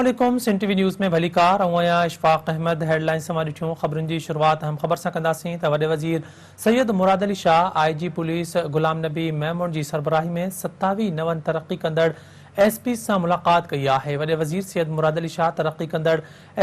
عليڪم سنڌ ٽي V news ۾ ڀليڪار آئون آهيان اشفاق احمد هيڊ لائنز اوهان ڏٺيون خبرن جي شروعات اهم خبر سان ڪنداسين ته وڏي وزير Syed Murad Ali Shah I G police Ghulam Nabi Memon جي سربراهي ۾ 27 نون ترقي ڪندڙ ايس پيز سان ملاقات ڪئي آهي وڏي وزير سيد مراد علي شاهه ترقي ڪندڙ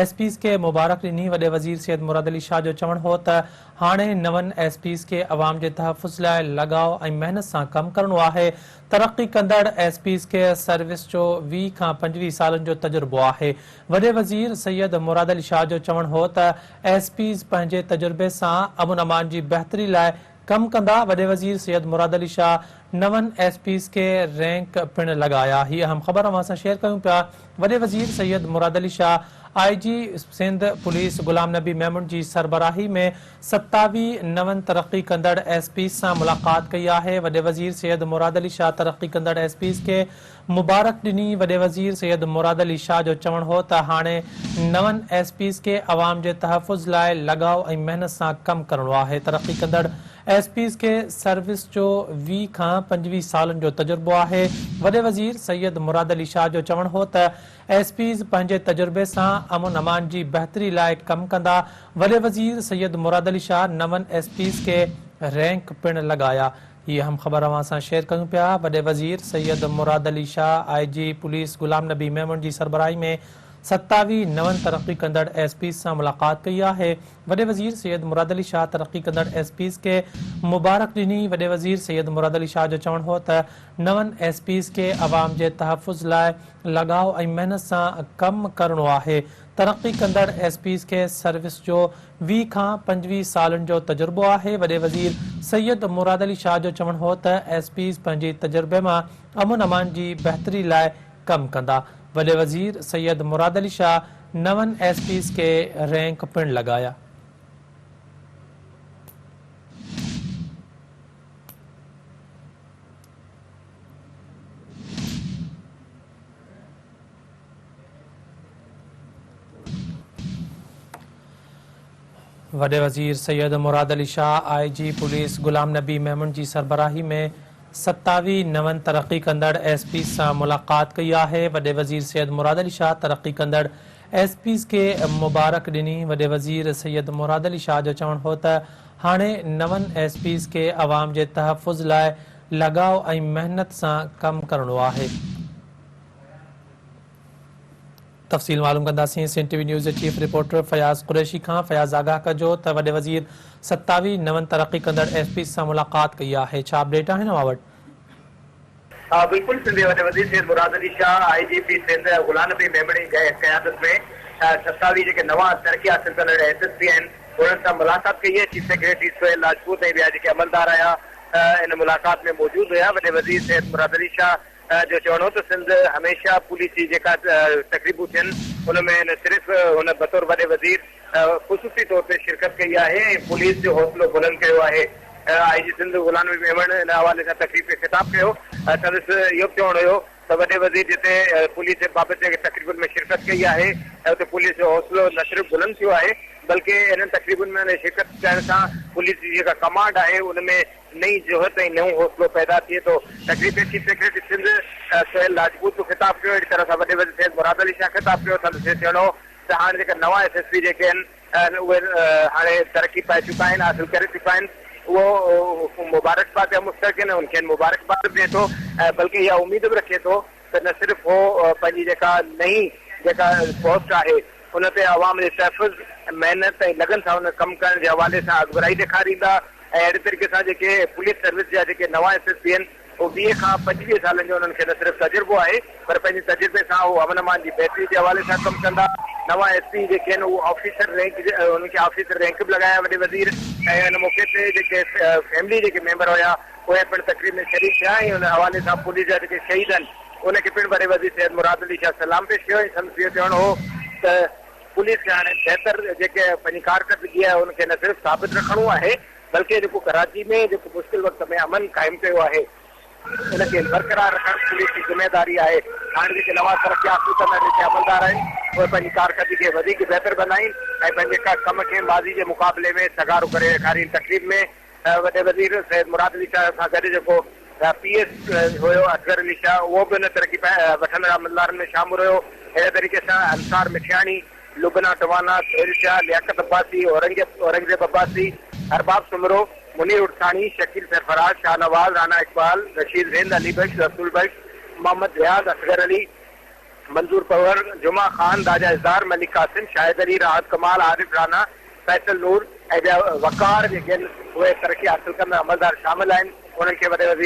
ايس پيز کي مبارڪ ڏني وڏي وزير سيد مراد علي شاهه جو چوڻ هو ته هاڻي نون ايس پيز کي عوام جي تحفظ لاء لڳاء ۽ محنت سان ڪم ڪرڻو آهي ترقي ڪندڙ ايس پيز کي سروس جو 20 کان 25 سالن جو تجربو آهي. وڏي وزير سيد مراد علي شاهه جو چوڻ هو ته ايس پيز پنهنجي تجربي سان امن امان جي بهتري لاء ڪم ڪندا. وڏي وزير سيد مراد علي شاهه نون ايس پيز کي رينڪ پڻ لڳايا. هي اهم خبر اوهان سان شيئر ڪيون پيا. وڏي وزير Syed Murad Ali Shah I G Sindh police Ghulam Nabi Memon جي سربراهي ۾ 27 نون ترقي ڪندڙ ايس پيز سان ملاقات ڪئي آهي، وڏي وزير سيد مراد علي شاهه ترقي ڪندڙ ايس پيز کي مبارڪ ڏني، وڏي وزير سيد مراد علي شاهه جو چوڻ هو ته هاڻي نون ايس پيز کي عوام جي تحفظ لاء لڳاء ۽ محنت سان ڪم ڪرڻو آهي، ترقي ڪندڙ ايس پيز کي سروس جو 20 کان 25 سالن جو تجربو آهي، وڏي وزير سيد مراد علي شاهه جو چوڻ هو ته ايس پيز پنهنجي تجربي سان امن امان جي بهتري لاء ڪم ڪندا، وڏي وزير سيد مراد علي شاهه نون ايس پيز کي رينڪ پڻ لڳايا. هي اهم خبر اوهان سان شيئر ڪيون پيا، وڏي وزير Syed Murad Ali Shah I G police Ghulam Nabi Memon جي سربراهي ۾ 27 نون ترقي ڪندڙ ايس پيز سان ملاقات ڪئي آهي، وڏي وزير سيد مراد علي شاهه ترقي ڪندڙ ايس پيز کي مبارڪ ڏني، وڏي وزير سيد مراد علي شاهه جو چوڻ هو ته نون ايس پيز کي عوام جي تحفظ لاء لڳاء ۽ محنت سان ڪم ڪرڻو آهي، ترقي ڪندڙ ايس پيز کي سروس جو 20 کان 25 سالن جو تجربو آهي، وڏي وزير سيد مراد علي شاهه جو چوڻ هو ته ايس پيز پنهنجي تجربي مان امن امان جي بهتري لاء ڪم ڪندا، وڏي وزير سيد مراد علي شاهه نون ايس پيز کي رينڪ پڻ لڳايا. وڏي وزير Syed Murad Ali Shah I G police Ghulam Nabi Memon جي سربراهي ۾ 27 نون ترقي ڪندڙ ايس پيز سان ملاقات ڪئي آهي، وڏي وزير سيد مراد علي شاهه ترقي ڪندڙ ايس پيز کي مبارڪ ڏني، وڏي وزير سيد مراد علي شاهه جو چوڻ هو ته هاڻي نون ايس پيز کي عوام جي تحفظ لاء لڳاء ۽ محنت سان ڪم ڪرڻو آهي. تفصيل معلوم ڪنداسين سنڌ ٽي وي نيوز جي چيف رپورٽر فياض قريشي کان فياض آگاهه ڪجو ته وڏي وزير 27 نون ترقي ڪندڙ ايس پيز سان ملاقات ڪئي آهي ڇا اپڊيٽ آهن اوهان وٽ؟ ها بلڪل سنڌ جي وڏي وزير Syed Murad Ali Shah I G P Sindh Ghulam Nabi Memon جي قيادت ۾ 27 جيڪي نوان ترقي حاصل ڪندڙ ايس ايس پي آهن انهن سان ملاقات ڪئي آهي چيف سيڪريٽري سهيل راجپوت ۽ ٻيا جيڪي عملدار آيا ان ملاقات ۾ موجود هيا وڏي وزير سيد مراد علي شاهه جو چوڻ هو ته سنڌ هميشه پوليس جي جيڪا تقريبون ٿين ان ۾ نه صرف هن بطور وڏي وزير خصوصي طور تي شرڪت ڪئي آهي ۽ پوليس جو حوصلو بلند ڪيو آهي آء جي سنڌ غلام نبي ميمڻ ان حوالي سان تقريب کي خطاب ڪيو سندس اهو به چوڻ هيو ته وڏي وزير جتي پوليس بابت تقريبن ۾ شرڪت ڪئي آهي ۽ اتي پوليس جو حوصلو نه صرف بلند ٿيو آهي بلڪه انهن تقريبن ۾ شرڪت ڪرڻ سان پوليس جي جيڪا ڪمانڊ آهي ان ۾ نئين جهت ۽ نئون حوصلو پيدا ٿئي ٿو. تقريب ۾ چيف سيڪريٽري سنڌ سهيل راجپوت به خطاب ڪيو اهڙي طرح سان وڏي وزير سيد مراد علي شاهه خطاب ڪيو سندس اهو چوڻ هو ته هاڻ جيڪا نوان ايس ايس پي جيڪي آهن اهي هاڻي ترقي پائي چڪا آهن حاصل ڪري چڪا آهن اهو مبارڪباد جا مستحق آهن ۽ کين مبارڪباد به ڏئي ٿو ۽ بلڪه اها اميد به رکي ٿو ته نه صرف هو پنهنجي جيڪا نئين جيڪا پوسٽ آهي ان تي عوام جي تحفظ محنت ۽ لگن سان ان ڪم ڪرڻ جي حوالي سان اڳڀرائي ڏيکاريندا ۽ اهڙي طريقي سان جيڪي پوليس سروس جا جيڪي نوان ايس ايس پي آهن هو 20 کان 25 سالن جو انهن کي نه صرف تجربو آهي پر پنهنجي تجربي سان هو امن امان جي بهتري جي حوالي سان ڪم ڪندا. نوان ايس پي جيڪي آهن اهو آفيسر رينڪ جي انهن کي آفيسر رينڪ به لڳايا وڏي وزير ۽ ان موقعي تي جيڪي فيملي جيڪي ميمبر هيا اهي پڻ تقريب ۾ شريڪ ٿيا ۽ ان حوالي سان پوليس جا جيڪي شهيد آهن ان کي پڻ وڏي وزير سيد مراد علي شاهه سلام پيش ڪيو ۽ سندس اهو چوڻ هو ته پوليس کي هاڻي بهتر جيڪي پنهنجي ڪارڪردگي آهي ان کي نه صرف ثابت رکڻو آهي بلڪه جيڪو ڪراچي ۾ جيڪو مشڪل وقت ۾ امن قائم ڪيو آهي ان کي برقرار رکڻ پوليس جي ذميواري آهي. هاڻ جيڪي نوان ترقي حاصل ڪندڙ جيڪي عملدار آهن اهي پنهنجي ڪارڪردگي کي وڌيڪ بهتر بنائين ۽ پنهنجي ڪم کي ماضي جي مقابلي ۾ سگهارو ڪري ڏيکارين. تقريب ۾ وڏي وزير سيد مراد علي شاهه سان گڏ جيڪو پي ايس هيو اصغر علي شاهه اهو به ان ترقي وٺندڙ عملدارن ۾ شامل هيو. اهڙي طريقي سان انصار مٺياڻي، لبنيٰ ٽوانا، سهيل شاهه، لياقت عباسي، اورنگزيب عباسي، ارباب سومرو، منير عرساڻي، شڪيل سرفراز، شاهنواز، رانا اقبال، رشيد رند، علي بخش، رسول بخش، محمد رياض، اصغر علي، منظور پنهور، جمعه خان، راجا اظهار، ملڪ قاسم، شاهد علي، راحت ڪمال، عارف رانا، فيصل نور ۽ ٻيا وقار جيڪي آهن اهي ترقي حاصل ڪندڙ عملدار شامل آهن انهن کي وڏي وزير.